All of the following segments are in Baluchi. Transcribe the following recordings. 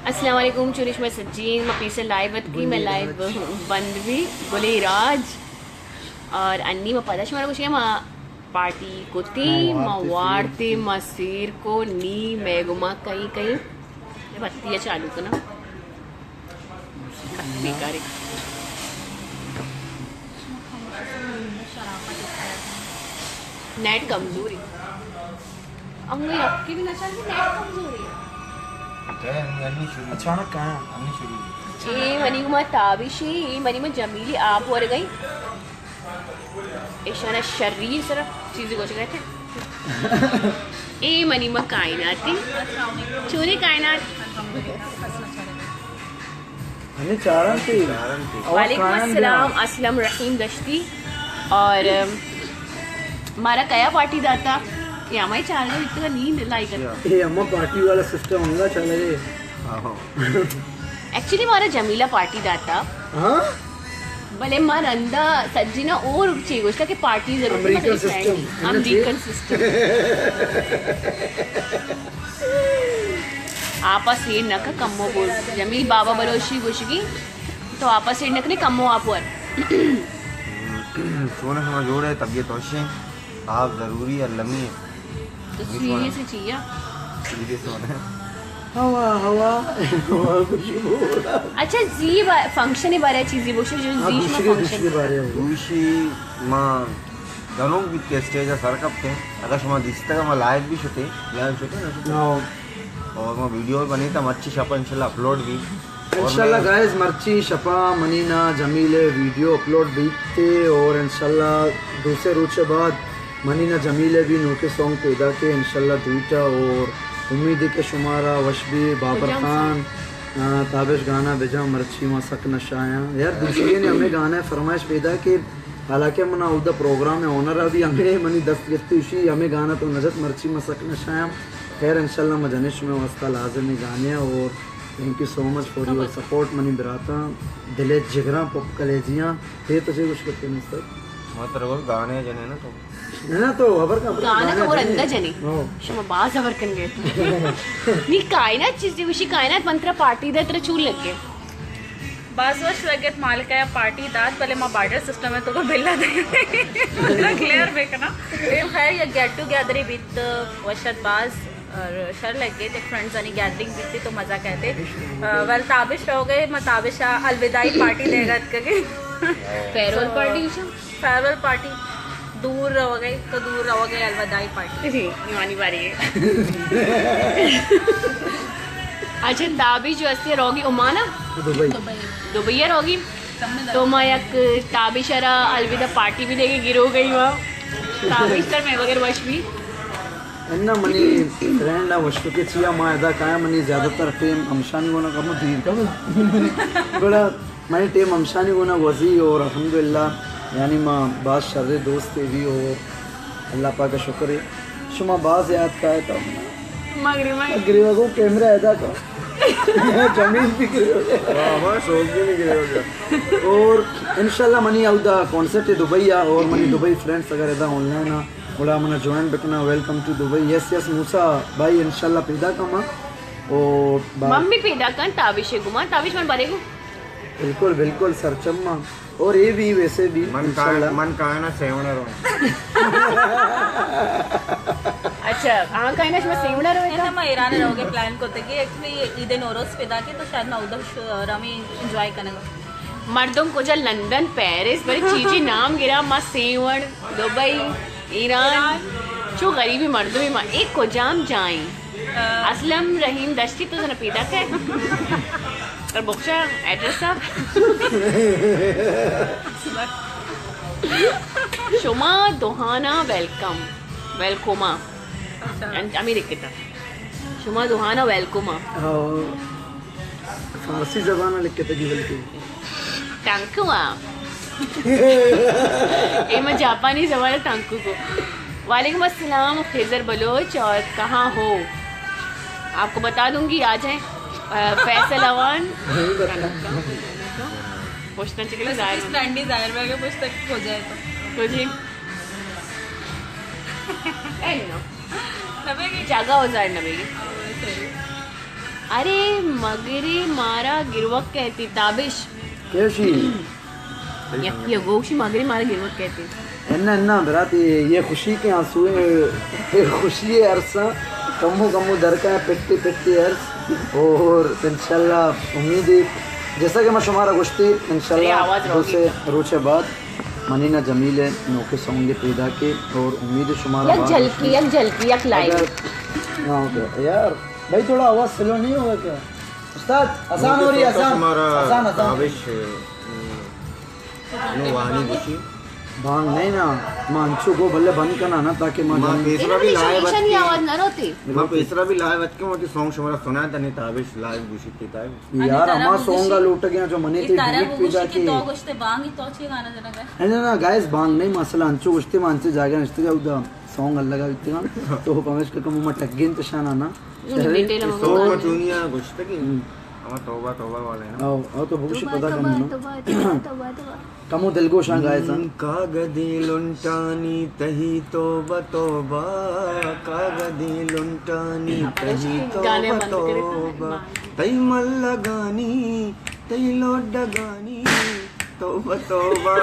السلام علیکم، چونی شما سجین؟ ما پیسر لائیو اتکی، میں لائیو بند بھی گلے راج۔ اور انی ما پدا شما گوشی ما پارٹی کتی، ما وارتی، ما سیر کو نی، میں گما کئی کئی بتی چالو کنا۔ بیکاری۔ نیٹ کمزوری۔ انگو یکی بھی نشان کی نیٹ کمزوری۔ اچانک کہاں؟ اے منی گما تابشی، اے منی ما جمیلی آپ ور گئی۔ ایشانا شریر سر چیزی گوش گئے تھے۔ اے منی ما کائناتی۔ چونے کائنات؟ ہمیں چارن تھی۔ وعلیکم السلام، اسلم رحیم دشتی۔ اور، ام، مارا کیا پارٹی داتا؟ یہ ہماری چارگا بیتگا نیند لائی کرتا۔ یہ ہمارا پارٹی والا سسٹم ہم نہ چل رہے۔ ایکچولی مارا جمیلہ پارٹی داتا۔ ہاں؟ بلے ما رندا سجینا اور چی گوشتا کہ پارٹی ضرورت ہے، امریکن سسٹم۔ American system. آپا سیر نہ کن، کمو بول۔ جمیل بابا بلوچی گوشگی، تو آپا سیر نہ کنے، کمو آپ ور۔ چون شما جوڑ ہے، طبیعت وش ہے؟ آپ ضروری المی ہے۔ تو سیریس چیا؟ سیریس ہونا ہے۔ ہوا، ہوا، ہوا خوشبو۔ اچھا، زی با-، فنکشن بارے چیزی بوشو جو زی شما فنکشن۔ دوشی ما گنوک بیت کہ اسٹیج سر کپتے۔ اگر شما دیستگا ما لائیو بھی شتے، لائیو شتے نا شتے۔ اور ما ویڈیو بنی تا مرچی شپا انشاءاللہ اپلوڈ بھی۔ انشاءاللہ گائز، مرچی شپا منی نا جمیل ویڈیو اپلوڈ بیتے اور انشاءاللہ دو سے روچ بعد منی نا جمیل بھی نوکے سانگ پیدا کے انشاءاللہ دوٹا اور امید ہے کہ شمارا وش بھی۔ بابر خان، آ، تابش گانا بجا مرچی ما سک نشایاں۔ یار دوشی نے ہمیں گانا فرمائش پیدا کے حالانکہ منا اودا پروگرام اونر ابھی ہمیں منی دست گفتی اسی ہمیں گانا تو نجت مرچی ما سک نشایاں۔ خیر انشاءاللہ ما جنش میں واسطہ لازمی گانے اور Thank you so much for your support منی براتاں، دل ءِ جگراں پپ کلیجیاں۔ پھر تو چے گوش کرتے مستر؟ ما ترا گوش گانے جنے نا تو۔ نہ تو خبر کا گانے تو رندا جنے۔ شما باز خبر کن گئے۔ نی کائنات چیزی وشی کائنات من ترا پارٹی دے ترا چون لگے؟ باز وش لگت مالکا پارٹی دات بلے ما بارڈر سسٹم ہے تو کو بلا دے۔ کلیئر بے کنا۔ خیر یا گیٹ ٹوگیدر بیت وشت باز۔ اور شر لگے تے فرینڈز آنی گیدرنگ بیتی تو مزہ کہتے۔ آ، ویل تابش رو گئے، ما تابش ءَ الوداعی پارٹی دے گت کگے۔ فیئرویل پارٹی شو؟ Farewell party. دور رو گئے تو دور رو گئے الوداعی پارٹی۔ جی، ایوانی باری ہے۔ اچھا، تابش جو استی روگی عمان ءَ؟ دبئی۔ دبئی ءَ روگی؟ تو ما یک تابش ءَ را الوداع پارٹی بھی دے گے گرو گئی وا۔ تابش تر میں وغیر وش بھی۔ اناں منی فرینڈ ءَ گوشت کہ چیا ما ادا کایاں، منی زیادہ تر ٹیم ہمشانی گونا کمو دیر کم۔ گڑا منی ٹیم ہمشانی گونا گوزی اور الحمدللہ یعنی ما باز شرے دوست بھی اور اللہ پاک ءِ شکر ہے۔ شما باز یاد کائے تو مغرب مغرب کو کیمرہ ادا کو جمیل بھی گرے ہو گیا۔ اور انشاءاللہ منی اودا کانسرٹ ہے دبئی ءَ اور منی دبئی فرینڈز اگر ادا آن لائن ءَ گڑا منا جوائن بکنا، ویلکم ٹو دبئی۔ یس یس موسیٰ بھائی، انشاءاللہ پیدا کما۔ او با- ممی پیدا کن تابش گمان، تابش من بارے گو۔ بالکل بالکل سرچما۔ اور اے بھی ویسے بھی من انشاءاللہ۔ من کائنا سیونا رو۔ اچھا، ہاں کائنا شما سیونا رو؟ ما ایران رو کے پلان کو تھے کہ ایکچولی عید نوروز پیدا کے تو شاید ما ادھر رمی انجوائے کرنے گا۔ مردم کجا لندن، پیرس، بلے چی چی نام گرا، ما سیوڑ، دبئی، ایران۔ چو غریبی مردمی ما، اے کجام جائیں؟ اسلم رحیم دشتی تو زنا پیدا کئے؟ اور بخشا ایڈریس آ؟ شما دوہانا ویلکم، ویلکوما۔ اچھا۔ امی لکھتا۔ شما دوہانا ویلکوما۔ فارسی زبان ءَ لکھتگی بلکہ۔ ٹانکو آ۔ اے میں جاپانی زبان ءَ ٹانکو کو۔ وعلیکم السلام خضر بلوچ، اور کہاں ہو؟ آپ کو بتا دوں گی، آ جائیں۔ آ، فیصل اوان۔ پوچھتا چکے ظاہر۔ ڈنڈی ظاہر میں پوچھتا ہو جائے تو۔ ہو جی۔ اے نو۔ جاگہ ہو ظاہر نہ بھئی۔ ارے مگرے مارا گروک کہتی تابش۔ کیشی؟ یکی گوشی مگرے مارا گروک کہتی۔ انا، انا، برات، یہ، یہ خوشی کے آنسو ہیں، یہ خوشی ہے ارساں، کمو کمو درکا ہے، پٹی پٹی ارس، اور انشاءاللہ امید ہے، جیسا کہ میں شمارا گوشتی، انشاءاللہ ارے آواز دو روگی۔ سے روچے بعد منی نا جمیل ہے، نوکے سونگے پیدا کے، اور امید ہے شمارا یک باز جھلکی، خوشی۔ یک جھلکی، یک لائن۔ اگر، ہاں، اوکے، یار، بھائی تھوڑا آواز سلو نہیں ہوگا کیا؟ استاد، اذان ہو رہی ہے، اذان۔ اذان، اذان۔ تابش، نو وانی گوشی۔ بانگ نہیں نا، ما انچو گو بلے بند کنا نا، تاکہ ما ما جان۔ پیسرا بھی لائیو اتکے۔ آواز نہ روتی۔ ما پیسرا بھی لائیو اتکے، وتی سونگ شمارا سنا تنے تابش لائیو گوشی تے تائے۔ یار، ہما سونگ لوٹ گیا جو منے تے ڈیلیٹ پیدا کی۔ تو گوشتے بانگ تو چی گانا جنگا۔ نہیں، نہیں، گائز، بانگ نہیں، مسئلہ انچو گوشتے، ما انچو جاگہ نشتے گا، ادا سونگ الگ آ بیتے گا۔ تو پمیش کا کم ما ٹگین تو شانا نا۔ ڈیٹیل ہم سو دنیا گوشتگی۔ ہم۔ ہما توبہ توبہ والے نا۔ او، او تو بگوشی توبہ، پدا توبہ، کم نا۔ توبہ، توبہ، توبہ، توبہ۔ کمو دلگوشاں گائے سن۔ کاگدے لنٹانی تئی توبہ توبہ، کاگدے لنٹانی تئی توبہ توبہ، تئی ملگانی، تئی لوڈگانی توبہ توبہ۔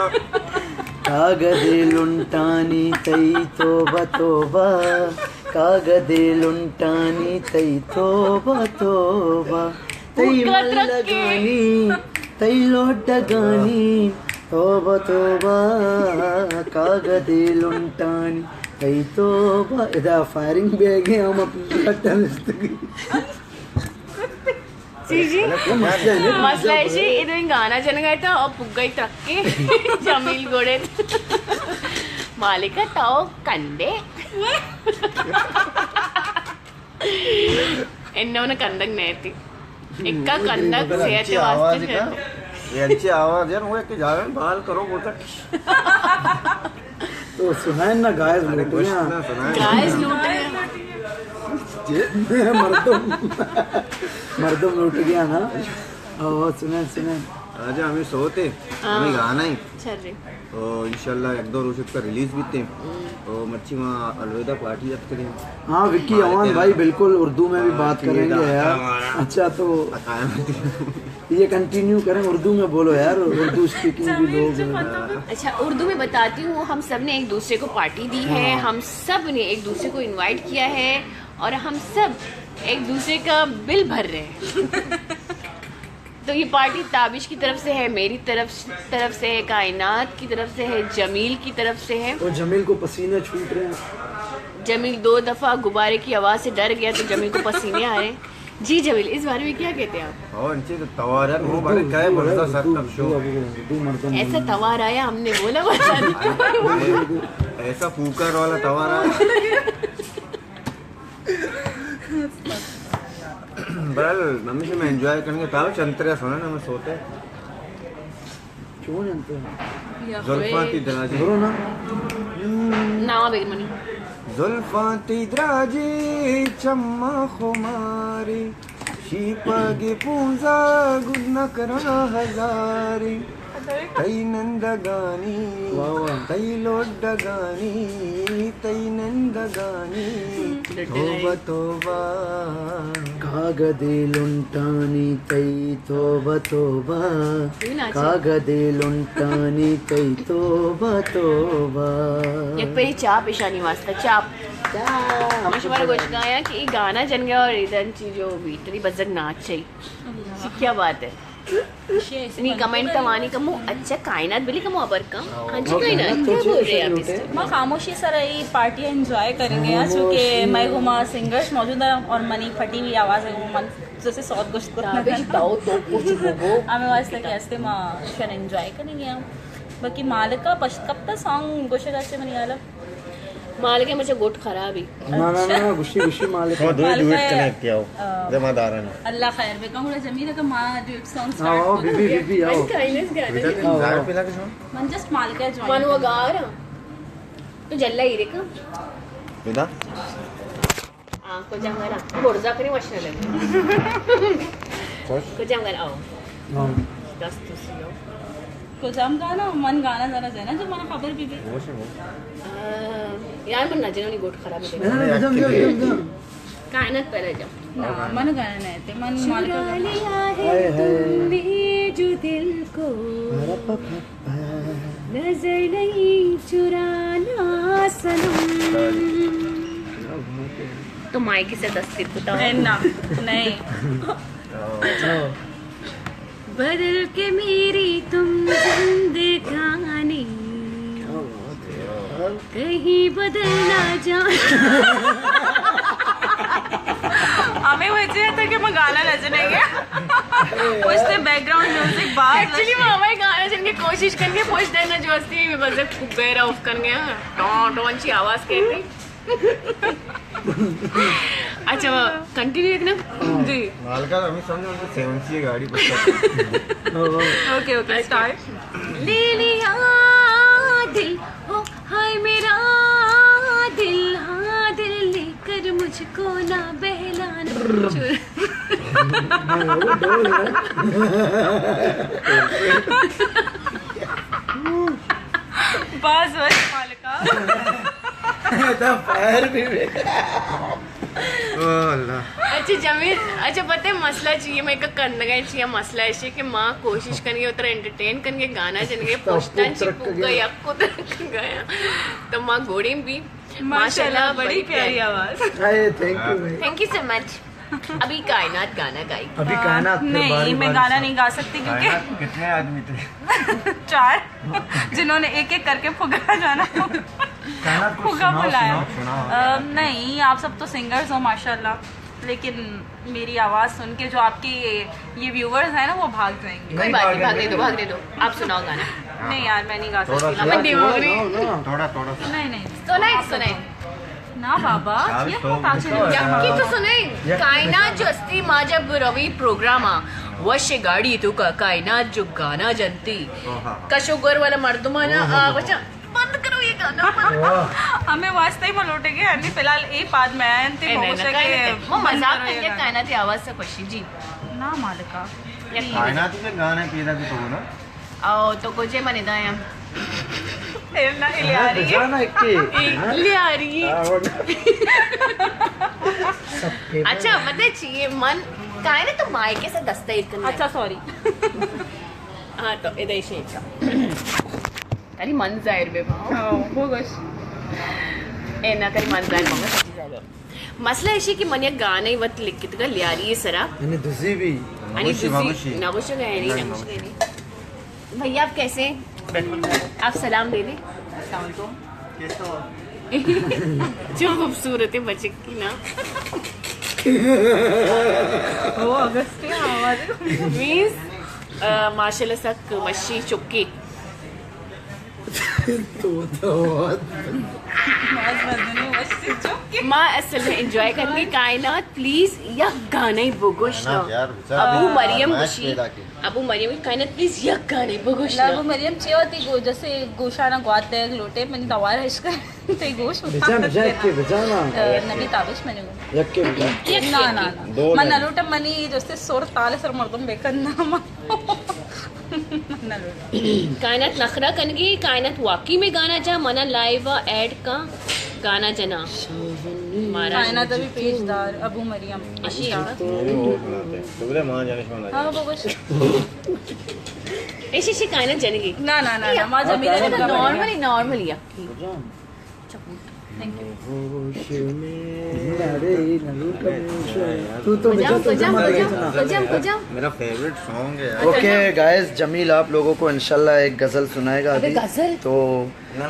کاگدے لنٹانی تئی توبہ توبہ، کاگدے لنٹانی تئی توبہ توبہ، تئی ملگانی، تئی لوڈگانی توبہ توبہ، کاگدے لنٹانی تئی توبہ۔ ادا فائرنگ بیگے ہم اپنی لٹا نشتگی۔ جی، جی۔ مسئلہ ہے، مسئلہ ہے جی، ادو ان گانا جنگا تھا اور پگئی ترکے جمیل گوڑے۔ مالکا تو کندے۔ انہوں نے کندگ نہیں تھی۔ اکا کندگ صحت واسطے۔ یہ اچھی آواز ہے، وہ ایک جاگہ بال کرو، بولتا۔ تو سنائیں نا، گائز لوٹ گیا۔ گائز لوٹ گیا۔ مردم، مردم لوٹ گیا نا۔ او، سنائیں، سنائیں۔ آجا ہمیں سوتے، ہمیں گانا ہی۔ او، انشاءاللہ ایک دو روز کا ریلیز بیتے۔ او، مچھی وہاں الوداع پارٹی رکھتے ہیں۔ ہاں، وکی اوان بھائی، بالکل اردو میں بھی بات کریں گے یار۔ اچھا، تو یہ کنٹینیو کریں، اردو میں بولو یار، اردو اسپیکنگ بھی لوگ۔ اچھا، اردو میں بتاتی ہوں، ہم سب نے ایک دوسرے کو پارٹی دی ہے، ہم سب نے ایک دوسرے کو انوائٹ کیا ہے اور ہم سب ایک دوسرے کا بل بھر رہے ہیں۔ تو یہ پارٹی تابش کی طرف سے ہے، میری طرف، طرف سے ہے، کائنات کی طرف سے ہے، جمیل کی طرف سے ہے۔ اور جمیل کو پسینے چھوٹ رہے ہیں۔ جمیل دو دفعہ غبارے کی آواز سے ڈر گیا تو جمیل کو پسینے آ رہے ہیں۔ جی جمیل، اس بارے میں کیا کہتے ہیں آپ؟ اور ان سے تو توار ہے، وہ بڑے کہے، بڑا سر تب شو۔ ایسا توار آیا، ہم نے بولا، بولا۔ ایسا کوکر والا توار آیا۔ برال، ہمیشہ میں انجوائے کریں گے، تاو چنتریا سونا نا، میں سوتے۔ چون انت؟ زلفاں تئی دراجیں۔ برو نا۔ ناما بگر منی۔ زلفاں تئی دراجیں، چماں خماریں، شیپگے پونزا گد نکراں ہزاریں۔ تئی نندگانی، واہ واہ۔ تئی لوڈگانی، تئی نندگانی، توبہ توبہ۔ کاگدے لنٹانی تئی توبہ توبہ، کاگدے لنٹانی تئی توبہ توبہ۔ یک پری چاپ ایشانی واسطہ، چاپ۔ ما شمارا گوشگایا کہ ای گانا جنگا اور ادن چی جو بیتری بزگ ناچ چاہی۔ کیا بات ہے؟ نی کمنٹ توانی کمو اچھا کائنات بلی کمو ابر کم۔ ہاں جی کائنات، کیا بول رہے ہیں آپ اس ٹائم؟ ما خاموشی سر ای پارٹی انجوائے کریں گے، چونکہ میں گما سنگرز موجود ہیں اور منی پھٹی ہوئی آواز ہے، وہ من جیسے سوت گوشت کو۔ تابش تاؤ تو کچھ بگو۔ ہمیں واسطے کہ ہستے ما شن انجوائے کریں گے ہم۔ باقی مالکا پشت کپتا سانگ گوشگا چے منی حالا۔ مالک ء مچ ء گٹ خرابی۔ نہ، نہ، نہ، گوشی، گوشی مالک ء۔ شما دوئیں ڈوئٹ کنے کہ آؤ۔ ذمہ دارن۔ اللہ خیر بکن، گڑا جمیل ء کہ ما ڈوئٹ سانگ سٹارٹ کریں۔ بی بی، بی بی، آؤ۔ من کائنس گانے۔ بیٹا، تم زاہر پہ لگے شما؟ من جسٹ مالک ء جوائن۔ من وہ گار ہاں۔ تو جلا ہی رکھا۔ بیٹا۔ ہاں، کجام گانا؟ برزا کنی وش نہ لگے۔ خوش؟ کجام گانا؟ آؤ۔ ہاں۔ دست تو سیو۔ کجام گانا؟ من گانا ذرا زینا جو منا خبر بی بی۔ خوش ہو؟ آ، یار من نہ جنونی گوٹ خراب ہے۔ نہ، نہ، بجن، بجن، بجن۔ کائنات پہلے جاؤ۔ نا، من گانا نہیں آتے، من مالکا گانا۔ چرا لیا ہے ہائے ہائے۔ تم نے جو دل کو، نظر نہیں چرانا صنم۔ تو مائیک سے دست کتا۔ اے نا، نہیں۔ بدل کے میری تم زندگانی، کہیں بدل نہ جان۔ ہمیں وجہ تھا کہ میں گانا نہ سنیں گے۔ پوچھتے بیک گراؤنڈ میوزک باز ایکچولی میں ہمیں گانا سن کے کوشش کریں گے، پوچھ دینا جو ہستی ہے، بس خوب بیر آف کر گیا۔ ٹون ٹون سی آواز کہتی۔ اچھا، کنٹینیو رکھنا۔ جی۔ مالکا ہمیں سمجھو کہ سیون سی گاڑی پر۔ Okay, okay, start. لے لیا دل، او ہائے میرا دل، ہاں دل لے کر مجھ کو نہ بہلانا۔ باز وش مالکا۔ دا فائر بھی بے۔ او اللہ۔ اچھا جمیل، اچھا پتہ ہے مسئلہ چی ہے، میں ایک کرنے گئے چی ہے، مسئلہ ایسے کہ ماں کوشش کرنی ہے اترا انٹرٹین کرنی ہے، گانا جنگے پوچھتا چی پوکا یا کو ترک گیا، تو ماں گوڑی بھی ماشاءاللہ، بڑی پیاری آواز۔ اے، تھینک یو بھائی۔ تھینک یو سو مچ۔ ابھی کائنات گانا گائی۔ ابھی کائنات پھر نہیں، باری میں باری گانا سب۔ نہیں گا سکتی کیونکہ کائنات میں کتنے آدمی تھے؟ چار، جنہوں نے ایک ایک کر کے پھگا جانا۔ کائنات کو پھگا سناؤ، بلایا۔ سناؤ، سناؤ۔ آ، نہیں، آپ سب تو سنگرز ہو ماشاءاللہ، لیکن میری آواز سن کے جو آپ کے یہ، یہ ویورز ہیں نا، وہ بھاگ جائیں گے۔ کوئی بات نہیں، بھاگنے دو، بھاگنے دو۔ آپ سناؤ گانا۔ نہیں یار، میں نہیں گا سکتی۔ تھوڑا سا۔ نہیں، نہیں۔ سنائیں، سنائیں۔ نہ بابا، چار یہ سو کون تاچے روپے۔ یکی تو سنائیں۔ کائنات جو استی، ما جب روی پروگرام آ، وش گاڑی تو کا کائنات جو گانا جنتی۔ کشو گور والا مردمانا، آ، وچا بند کرو یہ گانا، بند۔ ہمیں واسطے ہی ملوٹے گئے، انی فی الحال اے پاد میں آئے، انتی اے، نہیں، بوگوشا نہیں، کہ کائنات، وہ بند مذاق کرو یہ کرنے، گانا۔ کائنات آواز سے خوشی جی۔ نہ مالکا۔ کائنات کے گانے پیدا کی تو نا۔ او تو کجے من ادا آں۔ اے نا، اے لیاری۔ جانا ایک کے۔ اے لیاری۔ اچھا، مطلب چی من کائنات تو مائیک سے دستا ایر کرنا۔ اچھا، سوری۔ ہاں، تو ادا ایشی کا۔ کلی من ظاہر بے باؤ۔ ہاں، بوگوش۔ اے نا، کلی من ظاہر بے، سچی ظاہر بے۔ مسئلہ ایشی کہ من یک گانے وت لکھتگا لیاری سرا۔ یعنی دزی بھی۔ یعنی دزی، نگوشی۔ نگوشی گئے نہیں، نگوشی گئے نہیں۔ بھیا آپ کیسے ہیں؟ بالکل۔ آپ سلام دے دیں۔ السلام علیکم۔ کیسے ہو؟ جو خوبصورت ہے بچک کی نا۔ وہ اگست کے آواز۔ مینز، آ، ماشاءاللہ سک مشی چکی۔ ما اصل میں انجوائے کرنے کائنات، پلیز یک گانے بگوش نا۔ ابو مریم گوشی، ابو مریم کائنات پلیز یک گانے بگوش نا۔ ابو مریم چی ہوتی گو، جیسے گوشانا گوات دے لوٹے، منی توار ہش کر تے گوش بچا، بچا کے بچا نا۔ نبی تابش منے گو۔ یک کے بچا۔ نا، نا، نا۔ من نہ لوٹم منی جیسے سر تال سر مردم بکن نا۔ کائنات نخرہ کنگی، کائنات واقعی میں گانا جا، منا لائیو ایڈ کا گانا جنا۔ مارا کائنات ابھی پیش دار، ابو مریم۔ اشی ہاں۔ ہاں، بگوش۔ ایشی، ایشی کائنات جنگی۔ نا، نا، نا، نا، ما جمیلہ نارملی، نارملی۔ تو، تو کجام، کجام، کجام، کجام؟ میرا فیوریٹ سانگ ہے یار۔ اوکے گائز، جمیل آپ لوگوں کو انشاءاللہ ایک غزل سنائے گا ابھی۔ غزل؟ تو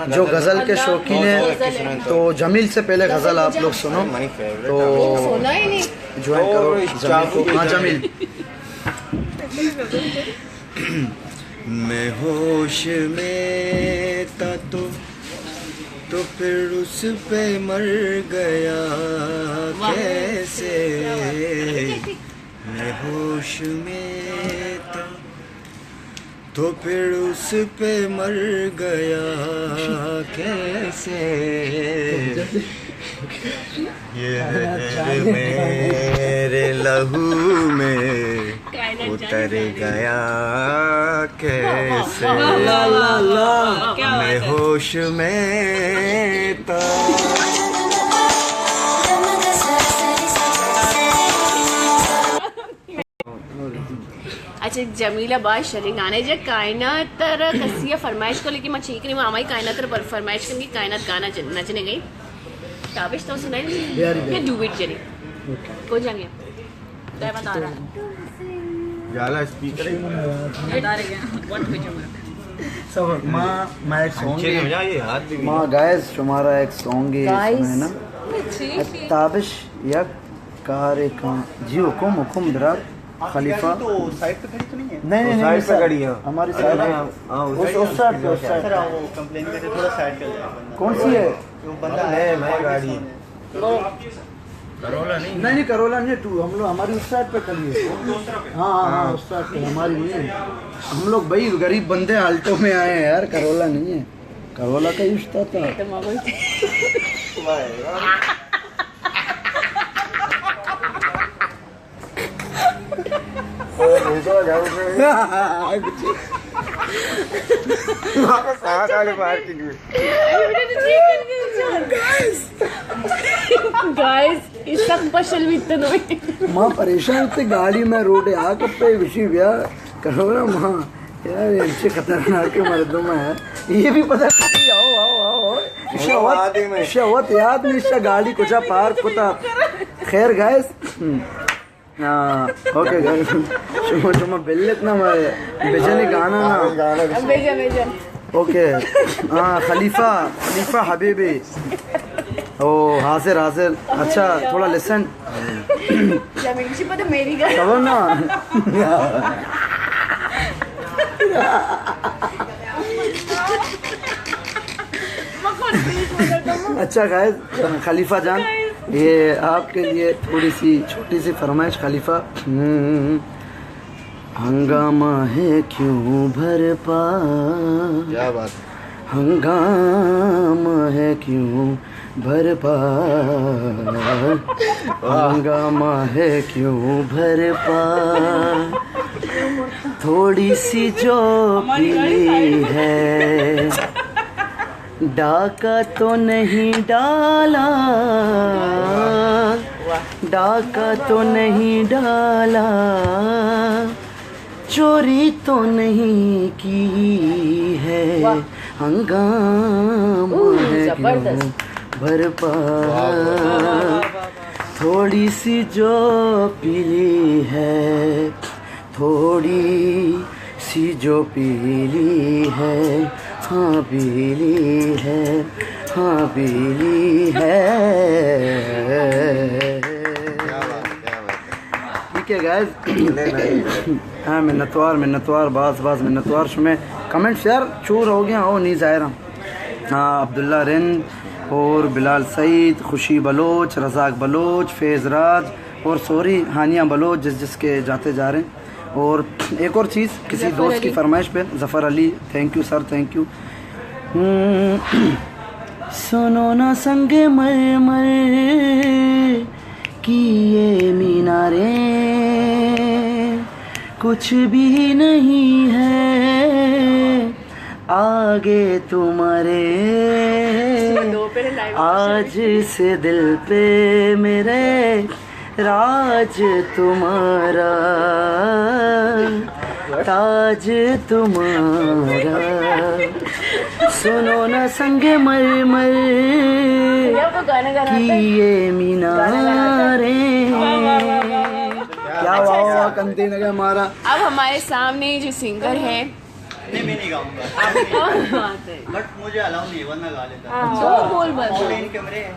جو غزل کے شوقین ہیں، تو جمیل سے پہلے غزل آپ لوگ سنو۔ تو جوائن کرو جمیل کو۔ ہاں، جمیل۔ میں ہوش میں تھا تو، تو پھر اس پہ مر گیا کیسے؟ میں ہوش میں تھا تو پھر اس پہ مر گیا کیسے؟ یہ زہر میرے لہو میں اتر گیا کیسے؟ میں ہوش میں تھا۔ جمیلہ باز شریں گانا جا کائنات تر کسی فرمائش کو، لیکن ما چیک نہیں، ما ہماری کائنات تر پر فرمائش کریں کہ کائنات گانا جن، نہ جنے گئی۔ تابش تو سنائیں یا ڈویٹ جنے۔ کو جانگے؟ تیمہ دارا۔ جالا اسپیکر ہے۔ ما، ما ایک سانگ ہے۔ ما گائز، شمارا ایک سانگ ہے، سنائے نا۔ تابش یک کارے کن۔ جی حکم، حکم برار۔ خلیفہ۔ تو سائیڈ پہ کھڑی تو نہیں ہے؟ نہیں، نہیں، نہیں، سائیڈ پہ کھڑی ہے۔ ہماری سائیڈ ہے۔ اس، اس سائیڈ پہ، اس سائیڈ پہ۔ سر، وہ کمپلین کر کے تھوڑا سائیڈ کر لیں۔ کون سی ہے؟ وہ بندہ ہے، میں گاڑی۔ کرولا نہیں؟ نہیں، نہیں، کرولا نہیں ہے، تو ہم لوگ، ہماری اس سائیڈ پہ کھڑی ہے۔ ہاں، ہاں، ہاں، اس سائیڈ پہ ہماری نہیں ہے۔ ہم لوگ بھائی غریب بندے ہیں، آلٹو میں آئے ہیں یار، کرولا نہیں ہے۔ کرولا کا یوز تھا۔ گائز، اس تک پشل بیتن ہوئی۔ ما پریشان تھے، گاڑی میں روڈ آ کپے وشی بیا کرو نا ما۔ یار، ایسے خطرناک مردم ہے۔ یہ بھی پتہ نہیں۔ آؤ، آؤ، آؤ، آؤ۔ شہوت، شہوت یاد نہیں، شا گاڑی کجا پارک کتا۔ خیر گائز۔ ہاں، اوکے گائز۔ شما، شما بلت نا مارے۔ بجنے گانا نا۔ بیجا، بیجا۔ اوکے۔ ہاں، خلیفہ، خلیفہ حبیبی۔ او، حاضر، حاضر۔ اچھا، تھوڑا لسن۔ خبر نا۔ اچھا گائز، خلیفہ جان، یہ آپ کے لیے تھوڑی سی چھوٹی سی فرمائش خلیفہ۔ ہوں۔ ہنگامہ ہے کیوں بھرپا؟ کیا بات ہے۔ ہنگامہ ہے کیوں بھرپا؟ ہنگامہ ہے کیوں بھرپا؟ تھوڑی سی جو پیلی ہے، ڈاکہ تو نہیں ڈالا، ڈاکہ تو نہیں ڈالا، چوری تو نہیں کی ہے۔ ہنگامہ ہے کیوں بھرپا؟ تھوڑی سی جو پیلی ہے، تھوڑی سی جو پیلی ہے، ہاں پیلی ہے، ہاں پیلی ہے۔ ٹھیک ہے گائز۔ ہاں، منتوار، منتوار، باز باز منتوار شمے۔ کمنٹس یار چور ہو گیا ہو، نہیں ظاہر ہاں۔ ہاں، عبداللہ رند اور بلال سعید، خوشی بلوچ، رزاق بلوچ، فیض راج اور سوری ہانیہ بلوچ، جس جس کے جاتے جا رہے ہیں۔ اور ایک اور چیز، کسی دوست کی فرمائش پہ، Zafar Ali, thank you sir, thank you. ہم، سنو نا سنگ مرمر کی یہ میناریں، کچھ بھی نہیں ہے آگے تمہارے۔ آج سے دل پہ میرے راج تمہارا، تاج تمہارا۔ سنو نا سنگ مرمر کی یہ میناریں۔ کیا واہ واہ، کنتی نگے ہمارا۔ اب ہمارے سامنے جو سنگر ہے، نہیں، میں نہیں گاؤں گا۔ کیا بات ہے۔ بٹ مجھے الاؤ نہیں ہے، ورنہ گا لیتا۔ ہاں، وہ بول بس۔ آن لائن کیمرے ہیں،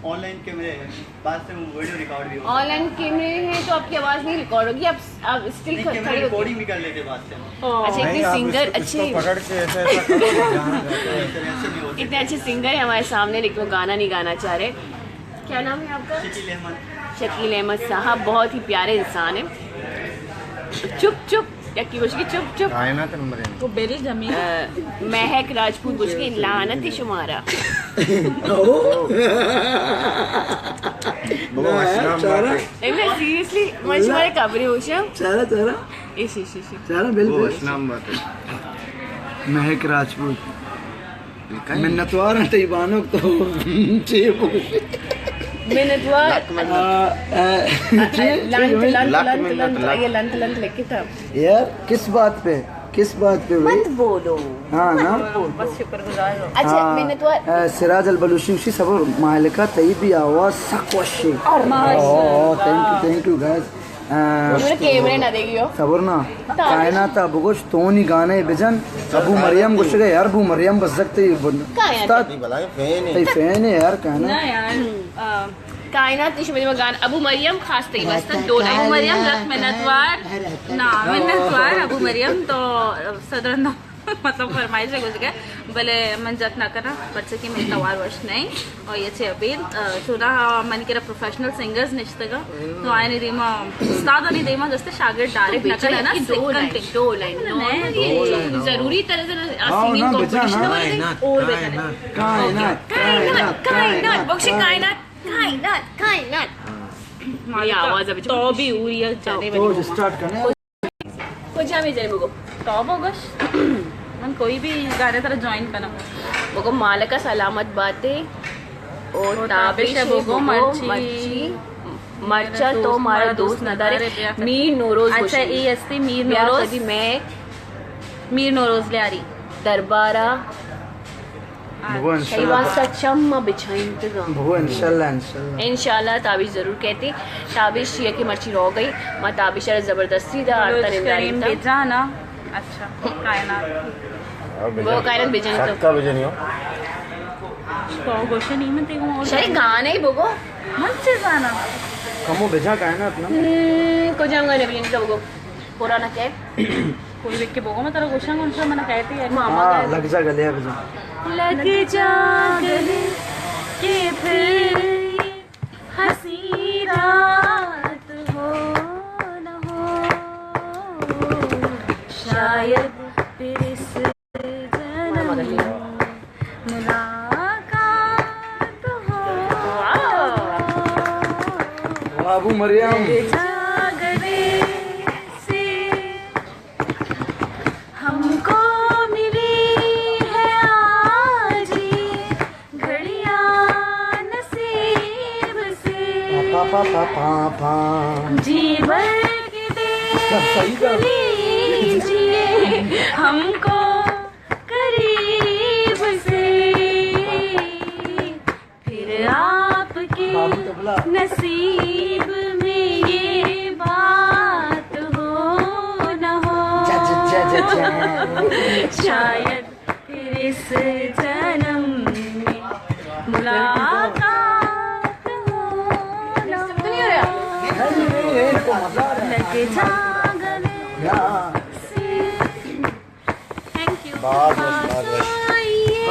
آن لائن کیمرے ہیں، بعد سے وہ ویڈیو ریکارڈ بھی ہوگا۔ آن لائن کیمرے ہیں تو آپ کی آواز نہیں ریکارڈ ہوگی، آپ، آپ اسٹل نہیں، کیمرے کھڑے ہوتے ہیں۔ ریکارڈنگ بھی کر لیتے بعد سے۔ ہاں۔ اچھا، اتنے سنگر اچھے ہیں۔ پکڑ کے ایسا، ایسا کرو، دھیان رہتا ہے۔ اتنے اچھے سنگر ہیں ہمارے سامنے، لیکن وہ گانا نہیں گانا چاہ رہے۔ کیا نام ہے آپ کا؟ شکیل احمد۔ شکیل احمد صاحب بہت ہی پیارے انسان ہیں۔ چپ چپ، یکی گوشگی چپ چپ۔ کائنات نمبر ہے۔ وہ بیل جمیل۔ آ، مہک راجپوت گوشگی لعنت شمارا۔ بابا، وشنام بات ہے۔ نہیں، سیریسلی، میں شمارے قبرے ہوشم۔ چارا، چارا۔ ایش، ایش، ایش۔ چارا، بالکل۔ وشنام بات ہے۔ مہک راجپوت۔ منتوار ہیں تئی بانک تو چے بوش۔ منتوار۔ لکھ منت۔ آ، آ، جی، لنت، جی، لنت، لکھ لنت، منت، لنت، لکھ۔ یہ لنت، لنت لکھتا۔ یار، کس بات پہ؟ کس بات پہ بھائی؟ مت بولو۔ ہاں، نا؟ بس شکر گزار ہوں۔ اچھا، ہاں، منتوار۔ آ، سراج البلوچی، اسی صبر، مالکہ تئی بھی آواز سک وشی۔ اور ماشاءاللہ۔ او، thank you, thank you, guys. آ، تم نے کیمرے نہ دیکھیو۔ صبر نا۔ کائنات بگوش، تو نی گانے بجن۔ ابو مریم گوشگے یار، ابو مریم بزگ تئی بن-، کائنات۔ استاد۔ تئی بلاہیں فین ہے۔ تئی فین ہے یار، کائنات۔ نہ یار، آ، کائنات نشو بدی گان ابو مریم خاص تئی واسطہ دو لائن۔ ابو مریم لکھ منتوار۔ نا، منتوار ابو مریم تو صدر نو۔ مطلب فرمائش ء گوشگ ء، بلے من جت نہ کناں، پرچہ کہ منی توار وش نہ انت۔ اور یہ چہ ابید، آ، چوناہا منی کرا پروفیشنل سنگرز نشتگ انت، تو آیانی دیما، استادانی دیما دست شاگرد ڈائریکٹ نہ کناں، نا، دو لائن، سکن تے۔ دو لائن، نہ، نہ، یہ ضروری طرح سے نا، آ، سنگنگ کمپٹیشن نا، اور بہتر ہے۔ کائنات، کائنات، کائنات، بخش کائنات، کائنات، کائنات۔ یہ آواز ابھی تو بھی اوری جانے تو والی۔ اسٹارٹ کرنے۔ کجا میں جائے بگو؟ تو بگوش۔ من کوئی بھی گانے ترا جوائن کناں۔ بگو مالکہ سلامت باتے۔ او او تابش تابش بگو بگو مرچی۔ مرچی۔ مرچا تو مارا دوست ندارے۔ میر نوروز اچھا، گوشی۔ ای استی میر بیا نوروز۔ کدی میں میر نوروز لیاری۔ دربارا۔ بگو انشاءاللہ۔ شئی واسطہ چم ما بچائینتگاں۔ بگو انشاءاللہ، انشاءاللہ۔ انشاءاللہ تابش ضرور کہتے۔ تابش یہ کہ مرچی رو گئی، ما تابش ء زبردستی دا آرتا ننداری کریم تا۔ بجانا۔ اچھا، کائنات۔ بگو کائنات بجن تو۔ سکا بجنی ہو۔ تو گوشے نہیں من تیگو اور شری گانے بگو۔ من سے زانا۔ کمو بجا کائنات نا۔ ہم، کجام گانے بجن تو بگو۔ پرانا کہے۔ کوئی ویک کے بگو، میں ترا گوشاں، کون سا من کہتے ہیں؟ ہاں، لگ جا گلے اب جا۔ لگ جا گلے کہ پھر یہ ہنسی رات ہو نہ ہو، شاید پھر اس جنم میں ملاقات ہو۔ واہ، ابو مریم۔ جاگرے سے ہم کو ملی ہے آج یہ گھڑیاں نصیب سے۔ پا، پا، پا، پا، پا۔ جی بھر کے دیکھ لیجیے ہم کو قریب سے۔ پھر آپ کے نصیب میں یہ بات ہو نہ ہو۔ جا، جا، جا، جا، جا۔ شاید پھر اس جنم میں ملاقات ہو نہ ہو۔ لگ جا گلے سے۔ Thank you. بہت بہت، بہت بہت۔ آئیے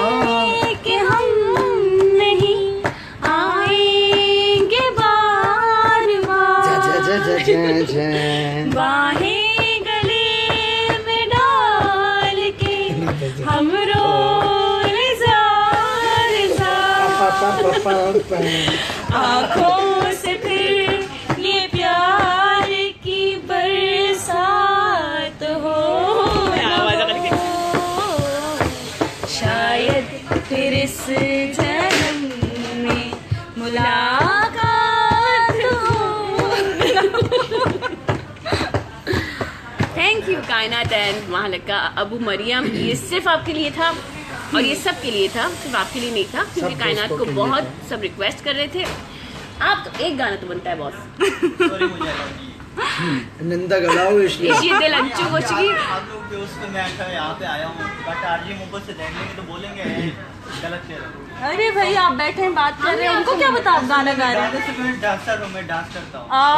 کہ ہم نہیں آئیں گے بار بار۔ جا، جا، جا، جا، جا، جا۔ باہیں گلے میں ڈال کے ہم رو رضا رضا۔ آنکھوں سے پھر یہ پیار کی برسات ہو نہ ہو، شاید پھر اس جنم میں ملاقات ہو نہ ہو۔ تھینک یو کائنات اینڈ مہلکہ ابو مریم، یہ صرف آپ کے لیے تھا اور یہ سب کے لیے تھا، صرف آپ کے لیے نہیں تھا، کیونکہ سب کائنات دوستوں کو کے لیے بہت تھا۔ سب ریکویسٹ کر رہے تھے۔ آپ تو ایک گانا تو بنتا ہے باس۔ سوری، مجھے الرجی ہے۔ نندا گلاؤ اس لیے۔ ایشی دل انچو گوشگی۔ آپ لوگ کے اس پہ میں اچھا یہاں پہ آیا ہوں، بٹ آرجی محبت سے دیکھ لیں گے تو بولیں گے، "غلط کہہ رہے ہو۔" ارے بھائی، آپ بیٹھے ہیں، بات کر رہے ہیں، ان کو کیا پتا آپ گانا گا رہے ہیں؟ جیسے میں ڈانسر ہوں، میں ڈانس کرتا ہوں۔ آ۔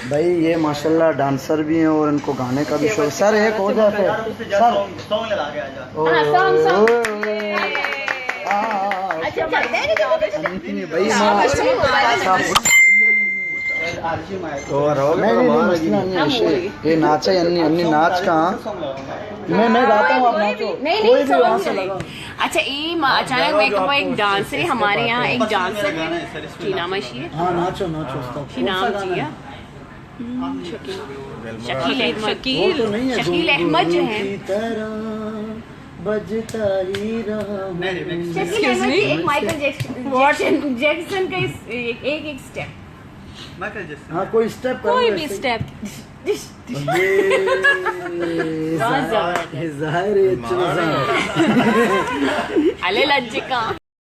بھائی، یہ ماشاءاللہ ڈانسر بھی ہیں اور ان کو گانے کا بھی شوق۔ سر، ایک ہو جائے پھر۔ سر۔ سانگ، سانگ لگا کے آ جاؤ۔ او۔ ہاں، سانگ، سانگ۔ او۔ ہاں، ہاں، ہاں۔ اچھا، اچھا، نہیں، نہیں، بھائی، ماں۔ تو رہو گے نہیں، نہیں، مسئلہ نہیں ہے، یہ ناچ ہے، انی، انی ناچ کا۔ میں، میں گاتا ہوں، آپ ناچو۔ نہیں، نہیں، کوئی بھی وہاں سے لگاؤ۔ اچھا، یہ ما-، اچانک میں کہوں، ایک ڈانسر ہے ہمارے یہاں، ایک ڈانسر ہے۔ کی نام ہے شی؟ ہاں، ناچو، ناچو، استاد۔ کی نام جی ہے؟ شکیل۔ شکیل احمد۔ شکیل، شکیل احمد جو ہیں۔ بجتا ہی رہا ہوں۔ شکیل احمد جی، ایک مائیکل جیکسن، جیکسن کا ایک ایک اسٹیپ۔ ہاں، کوئی اسٹیپ کرو۔ کوئی بھی اسٹیپ۔ ظاہر ہے۔ الے لجکا۔